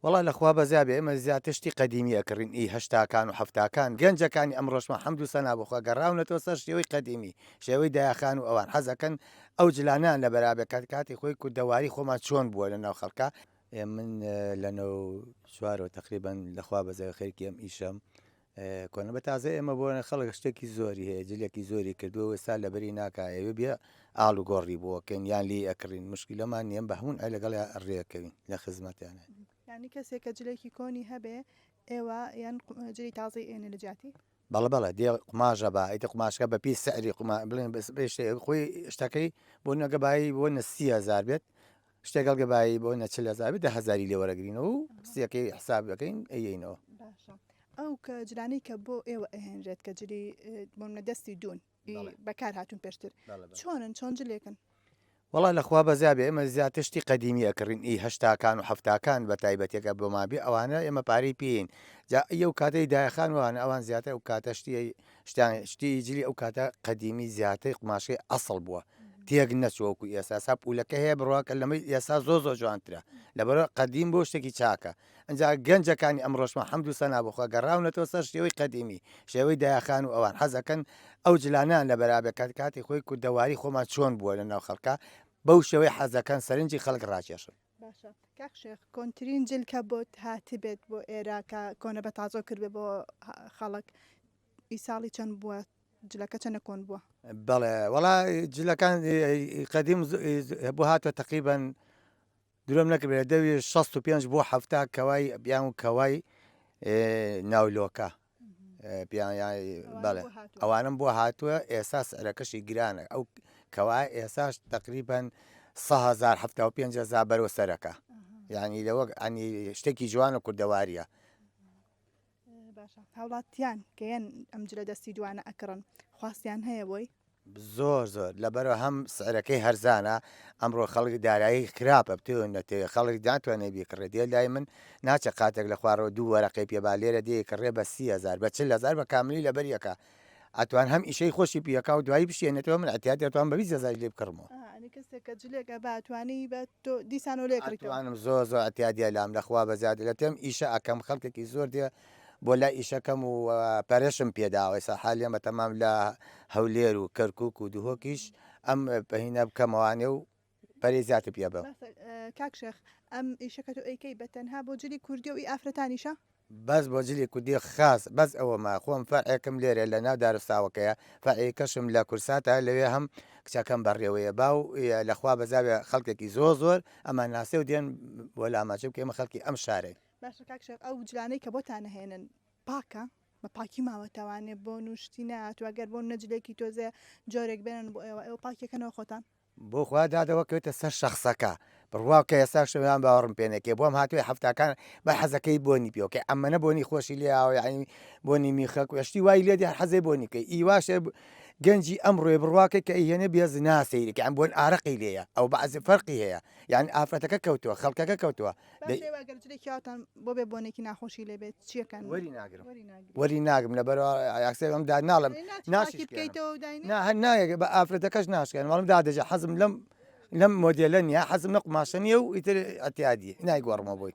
وەڵا لە خوا بەزیا بێ ئێمە زیاتر شتی قەدیمی ئەکڕین ئی هەشتاکان و حەفتاکان گەنجەکانی ئەمڕۆشمان حەمد و سەنا بۆ خوا گەڕاونەتەوە سەر شێوەی قەدیمی شێوەی دایەخان و ئەوان حەزەکەن ئەو جلانەیان لەبەرا بێ کات کاتی خۆی کوردەواری خۆمان چۆن بووە لە ناو خەڵکا. من لە نەو چوارەوە تەقریبەن لە خوا بەزیا خەریکی ئەم ئیشەم کۆنە بە تازە ئێمە بۆ خەڵک شتێکی زۆری هەیە جلێکی زۆری کردووە ئێستا لەبەری ناکا ئەوێ بێ ئاڵ و گۆڕی بۆکەین یان لی ئەکڕین مشکلەمان نییە بە هەموو ئەی لەگەڵ ڕێکەوین لە خزمەتیانە. یانی کەسێک کە جلێکی کۆنی هەبێ ئێوە یان جلی تازەی ئێنێ لە جیاتی؟ بەڵێ بەڵێ دێ قوماشە با ئیتر قوماشەکە بە پێی سعری قوما بڵێن بەس بێ شتێ خۆی شتەکەی بۆ نەگە بایی بۆ نە 30هزار بێت شتێک هەڵگە بایی بۆ نە 40 هزار بێت 10 هزاری لێ وەرەگرینەوە و سیەکەی حساب دەکەین ئەیەینەوە. باشە ئەو کە جلانەی کە بۆ ئێوە ئەهێنرێت کە جلی بۆ منە دەستی دوون بەکار هاتوون پێشتر چۆنن چۆن جلێکن؟ وەڵا لە خوا بەزیا بێ ئێمە زیاتر شتی قەدیمی ئەکڕین ئی هەشتاکان و حەفتاکان بە تایبەتیەکە بۆمان بێ ئەوانە ئێمە پارەی پێین جا ئەو کاتەی دایەخان وانە ئەوان زیاتر ئەو کاتە شتی شتیان شتی جلی ئەو کاتە قەدیمی زیاتر قوماشەی ئەسڵ بووە تێک نەچووە وەکو ئێستا سا پولەکە هەیە بڕواکە لەمەی ئێستا زۆر زۆر جوانترە لەبەرە قەدیم بۆ شتێکی چاکە ئینجا گەنجەکانی ئەمڕۆشمان حەمد و سەنا بۆ خوا گەڕاونەتەوە سەر شێوەی قەدیمی شێوەی دایەخان و ئەوان حەزەکەن ئەو جلانەیان لەبەرا بێ کات کاتی خۆی کوردەواری خۆمان چۆن بووە لە ناو خەڵکا بەو شێوەی حەزەکەن سەرنجی خەڵک ڕاکێشن. باشە کاک شێخ کۆنترین جل کە بۆت هاتبێت بۆ ئێرە کە کۆنە بە تازۆ کردبێ بۆ خەڵک ئی ساڵی چەند بووە جلەکە چەنە کۆن بووە؟ بەڵێ وەڵا جلەکان قەدیم بۆ هاتووە تەقریبەن درۆم نەکردبێ لە دەوی 65 بۆ 70 کەوای بیان و کەوای ناولۆکە بەڵێ ئەوانم بۆ هاتووە ئێستا سعرەکەشی گرانە ئەو کەوا ئێساش تقریبان 1970 هزار بەرەوە سەرەکە یعنی لەوە ئەنی شتێکی جوان و کوردەواریە باشە هاوڵاتیان کە یەن ئەم جلە دەستی دوانە ئەکڕن خواستیان هەیە بۆی؟ زۆر زۆر لەبەرئەوە هەم سعرەکەی هەرزانە ئەمڕۆ خەڵک دارایی خراپە بتەوێ نەتەوێ خەڵک ناتوانێت بیکڕێت دێ لای من ناچێت قاتێک لە خوارەوە دوو وەرەقەی پێ با لێرە دێ کڕێ بە 30هزار بە 40هزار بە کاملی لەبەر یەکە ئەتوان هەم ئیشەی خۆشی پیەکا و دوایی بشێنێتەوە من ئەتیادی ئەتوان بە 20 هزار لێ بکڕمەوە. ئەنی کەسێک کە جلێک ئەبا ئەتوانی بە تۆ دیسانەوە لێ کڕیتەوە. ئەتوانم زۆر زۆر ئەتیادیە لام لەخوا بەزیاد لە تێم ئیشە ئەکەم خەڵکێکی زۆر دێ بۆ لای ئیشەکەم و پەرەشم پێداوە ئێستا حالیان بە تەمام لە هەولێر و کەرکک و دهۆکیش ئەم پەهینە بکەمەوانێ و پەرەی زیاتر پێ بەم. باشە کاک شێخ ئەم ئیشە کە تۆ ئەیکەی بە تەنها بۆ جلی کوردیە و ئی ئافرەتانیشە؟ بەس بۆ جلی کوردی خاس بەس ئەوەمە خۆم فەرعێکم لێرە لە ناو دارستاوەکەیە فەرعێکەشم لە کورساتە لەوێ هەم کچەکەم بەڕێوەیە باو لە خوا بەزاوێ خەڵکێکی زۆر زۆر ئەمان ناسێ و دێن بۆ لامان چونکە ئێمە خەڵکی ئەم شارەین. باشە کاک شێخ ئەو جلانەی کە بۆتان ئەهێنن پاکە؟ بە پاکی ماوەتەوانێ بۆن و شتی نەهاتووە گەر بۆن نەجلێکی تۆزێ جۆرێک بێنن بۆ ئێوە ئێوە پاکیەکەنەوە خۆتان؟ بۆ خوا دادەوە کەوێتە سەر شەخسەکە بڕوا بکە ئێستا شەویان باوەڕم پێ نەکەی بۆم هاتووە حەفتاکان بە حەزەکەی بۆنی پێوەکەی ئەمەنە بۆنی خۆشی لێ یاوە یعنی بۆنی میخەک و شتی وای لێ دیار حەزەی بۆنی بکەی ئی واشە گەنجی ئەمڕۆی بڕواکەی کە ئەیهێنێ بێز ناسەیری کە ئەم بۆن ئارەقی لێیە ئەو بەعزی فەرقی هەیە یعنی ئافرەتەکە کەوتووە خەڵکەکە کەوتووە باشە ئێوە ئەگەر جلێکی ئاوتان بۆ بێ بۆنێکی ناخۆشی لێ بێت چیەکەن؟ وەری ناگرم وەری ناگرم لەبەر ئەکسەر ئەم دا ناڵم ناشی بکەیتەوە و داینێ نا هەر نایەک بە ئافرەتەکەش ناشکێنم وەڵم دادەجە حەزم لەم لەم مۆدێلە نییە حەزم لە قوماشە نییە و ئیتر ئەتیادی نایگۆڕمەوە بۆی.